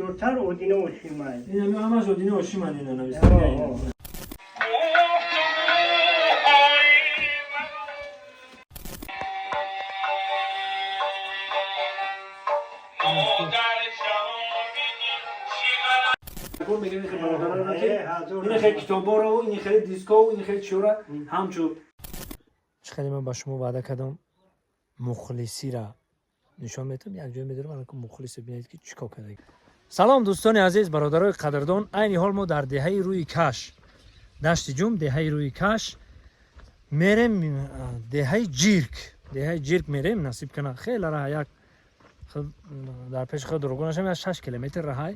Бисёртар Одина Ҳошимай. Ин ҳамаш Одина Ҳошиман, ина нависта. Ин хеле китоборо, ин хеле диско, ин хеле чиёра ҳамчун чӣ хеле ман ба шумо ваъда кардам, мухлисира нишон метам, як ҷой медорам, ана мухлиса бинед, ки чӣ кор карда. Салом, дӯстони азиз, бародарои қадрдон. Айни ҳол мо дар деҳаи Рӯи Каш, Дашти Ҷум, деҳаи Рӯи Каш мерем, деҳаи Ҷирк, деҳаи Ҷирк мерем, насиб кана. Хеле раҳа, як дар пеши худ дурӯғ нашам, як 6 километр раҳай.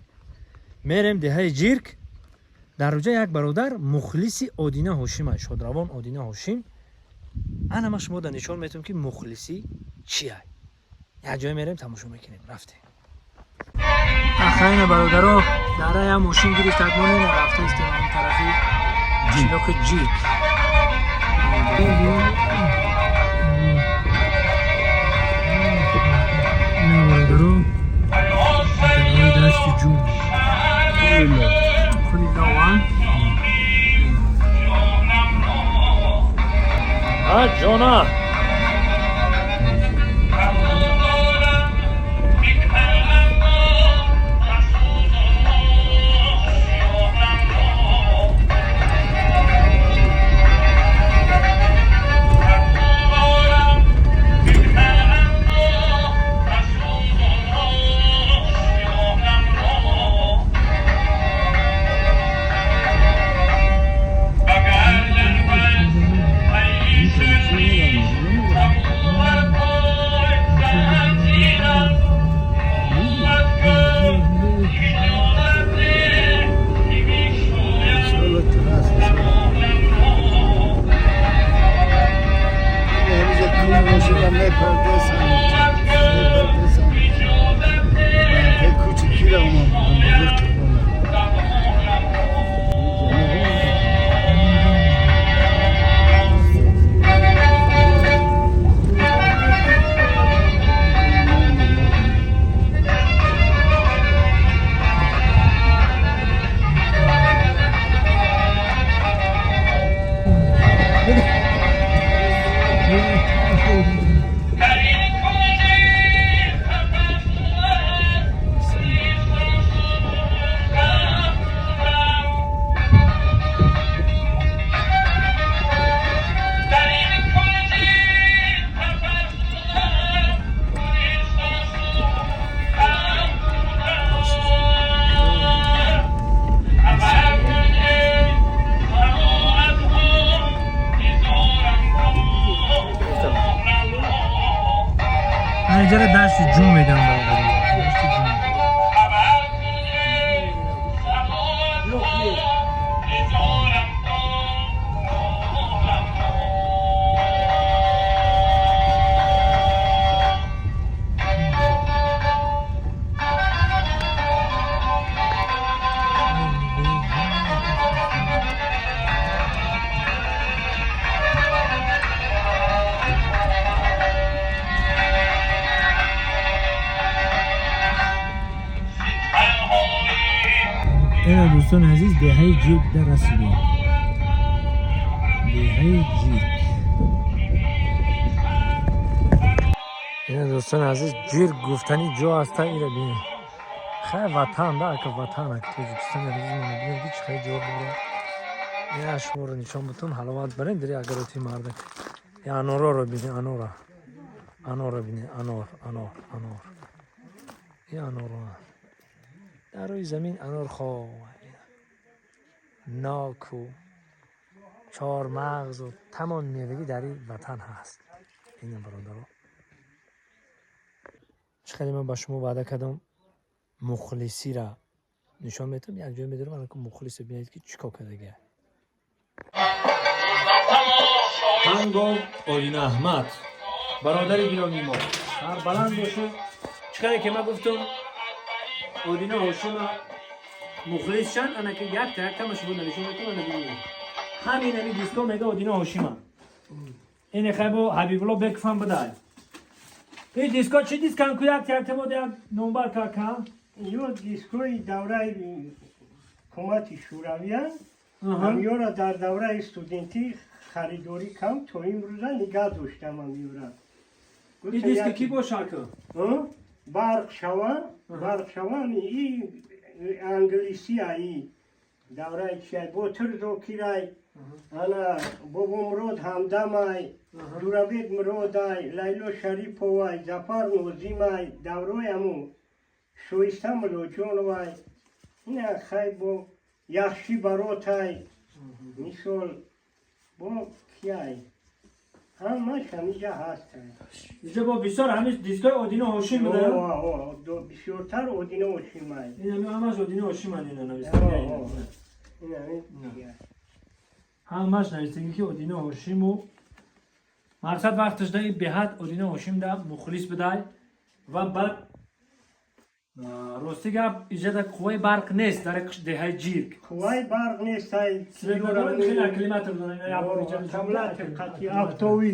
Мерем деҳаи Ҷирк. Дар рӯҷа як бародар мухлиси Одина Ҳошима, шодравон Одина Ҳошим. Ана ман шумо да нишон метавам, ки мухлисӣ чия. Як ҷое мерем, тамошо мекунем. Рафтем. Ахайна, бародаро, дара я мошин гирифтак, мо нена рафта истем он тарафи қишлоқи Ҷирк. Ина, бародаро, дарои Дашти Ҷум, худи дован. А ҷона. Инҷара Дашти Ҷум мегӯям, бародаро. Дашти Ҷум. Ина, дӯстони азиз, деҳаи Ҷирк дар расидем, деҳаи Ҷирк. Ина, дӯстони азиз, Ҷирк гуфтани ҷо аста. Ира бинед, хай, ватан да, ака, ватан, ака, Тоҷикистони азизмона бинед, ки чӣ хел ҷо бура. Ина шуморо нишон бутун, ҳаловат барем дири агароти мардак. Я анороро бинед, анора, анора бинед, анор, анор, анор, и аноро дар рӯи замин, анор хоб, ноку чормағзу тамоми мевагӣ дар ин ватан ҳаст. Ина, бародаро, чӣ хеле ман ба шумо ваъда кардам, мухлисира нишон метавам, як ҷое медорам, ана мухлиса бинед, ки чӣ кор кардагия. Ҳангом Одина Аҳмад, бародари гиромии мо, сарбаланд бошед. Чӣ хеле ки ман гуфтам, Одина Ҳошима мухлис шанд, ана ки якта якта ма шумо нишон метавам. Ана бинед, ҳамин ами диско мега Одина Ҳошима. Ине хайбо Ҳабибулло Бекфам бидай. Ин диско чӣ дискан ку, якта якта мо як номбар кака. Ё дискои давраи ҳукумати Шӯравиянд. Ҳамёра дар давраи студентӣ харидорӣ кам, то имрӯза нигаҳ доштам ҳамёра. И диски ки боша, ака? Барқ шава, барқ шава, и англисия, и давраи чиай, Ботир Зокирай, ана Бобомурод Ҳамдамай, Ҷурабек Муродай, Лайло Шариповай, Зафар Нозимай, даврои аму Шоиста Мулоҷоновай, ина хай бо Яхши Баротай, мисол, бо кияй, ҳамаш ҳамиҷа ҳастай. Иҷа бо бисёр ҳамин дискои Одина Ҳошим буда. Бисёртар Одина Ҳошимай. Ин ҳами ҳамаш Одина Ҳошиманд, ина навистагӣ. Ҳамаш навистагӣ, ки Одина Ҳошиму мақсад вақташ да беҳад Одина Ҳошим да мухлис будай. Ва баъд, рости гап, иҷада қувваи барқ нест дар деҳаи Ҷирк. Қувваи барқ нестай. Хеле аккумулятор доран. Аккумулятор қати офтобӣ.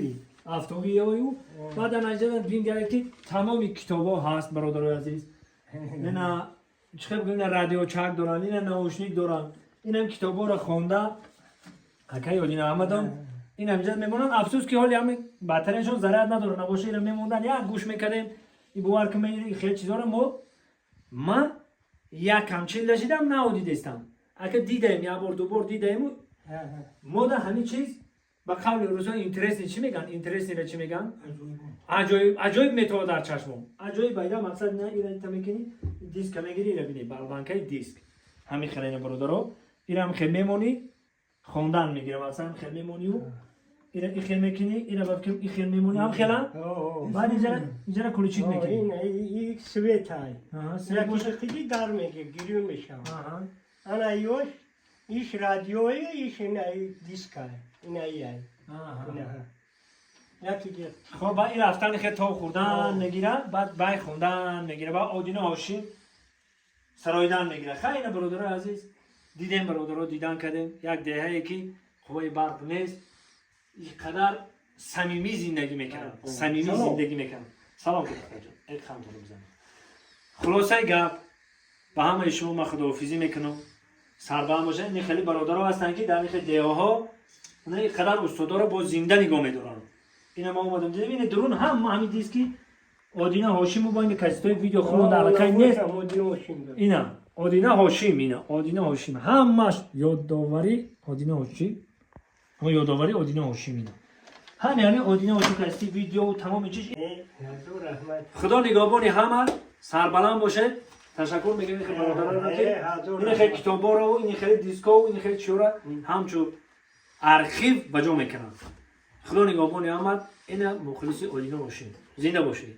Офтобӣ ою. Баъд ана иҷада бингаред, ки тамоми китобҳо ҳаст, бародарои азиз. Ина чӣ хел бигӯем, ина радиочак доранд, ина наушник доранд. Инам китобҳоро хонда акаи Одина Аҳмадон ин ҳамиҷа мемонанд. Афсӯс, ки ҳоли ҳами батареяшон заряд надорад, набоша ина мемондан, як гӯш мекардем. И бовар ки хеле чизҳоро мо, ман як ҳамчин дашидам, наодидестам, ака. Дидаем, як бор, ду бор дидаему мо да ҳамин чиз, ба қавли рӯзҳо, интересный, чӣ меган, интересный ра чӣ меган, аҷоиб, аҷоиб метова дар чашмом, аҷоиб байда. Мақсад на ира та мекунӣ, диска мегирӣ, ира бинӣ, балбанкаи диск ҳамин хеле, бародаро, ирам хел мемонӣ, хондан мегира. Масалан, хел мемонию ира ихел мекунӣ, ира ба фикр ихел мемонӣ, ҳам хела, баъд иҷара включить мекунӣ. Ин светай. Свет боша. Қиди дар меги гирю мешавад. Ана ёш иш радиое, иш ина дискай, ина яй. Хоб, ба ин рафтан хел то хӯрдан мегира, баъд бай хондан мегира, баъд Одина Ҳошим сароидан мегира. Хай, ина, бародарои азиз, дидем, бародаро, дидан кардем як деҳае, ки қувваи барқ нест, ин қадар самимӣ зиндагӣ мекунанд, самимӣ зиндагӣ мекунанд. Салом, ҷон, хамтонро бизанед. Хулосаи гап, ба ҳамаи шумо ман худоҳофизӣ мекунам, сарбаҳам бошад. Ин хеле бародаро ҳастанд, ки дар ин хел деҳаҳо ин қадар устодоро боз зинда нигоҳ медоранд. Ина ма омадам, дидем, ин дурун ҳама ҳамин диски Одина Ҳошиму бо ин кассетои видео хонда аллакай нест. Ина Одина Ҳошим, ина Одина Ҳошим, ҳамаш ёдовари Одина Ҳошим, ёдовари Одина Ҳошим, ина ҳами ҳами Одина Ҳошим, кассети видео, тамоми чиз. Худо нигаҳбони ҳама, сарбаланд бошед. Ташаккур мегӯем ки бародаронро, ки ин хеле китобҳоро, ин хеле дискову ин хеле чиёра ҳамчун архив ба ҷо мекунанд. Худо нигаҳбони ҳама. Ина мухлиси Одина бошед, зинда бошед.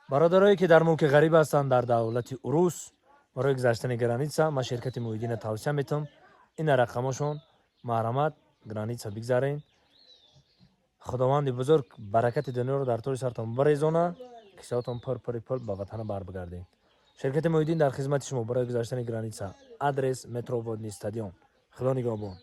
Бародарое, ки дар мулки ғариб ҳастанд, дар давлати Урус, барои гузаштани граница ман ширкати Муҳиддина тавсия метавам. Ина рақамошон, марҳамат, граница бигзарен. Худованди бузург баракати дунёро дар тори сартон барезона, кисаотон пур пури пул ба ватана барбигардед. Ширкати Муҳиддин дар хизмати шумо барои гузаштани граница. Адрес: метро Водный стадион. Худо нигаҳбон.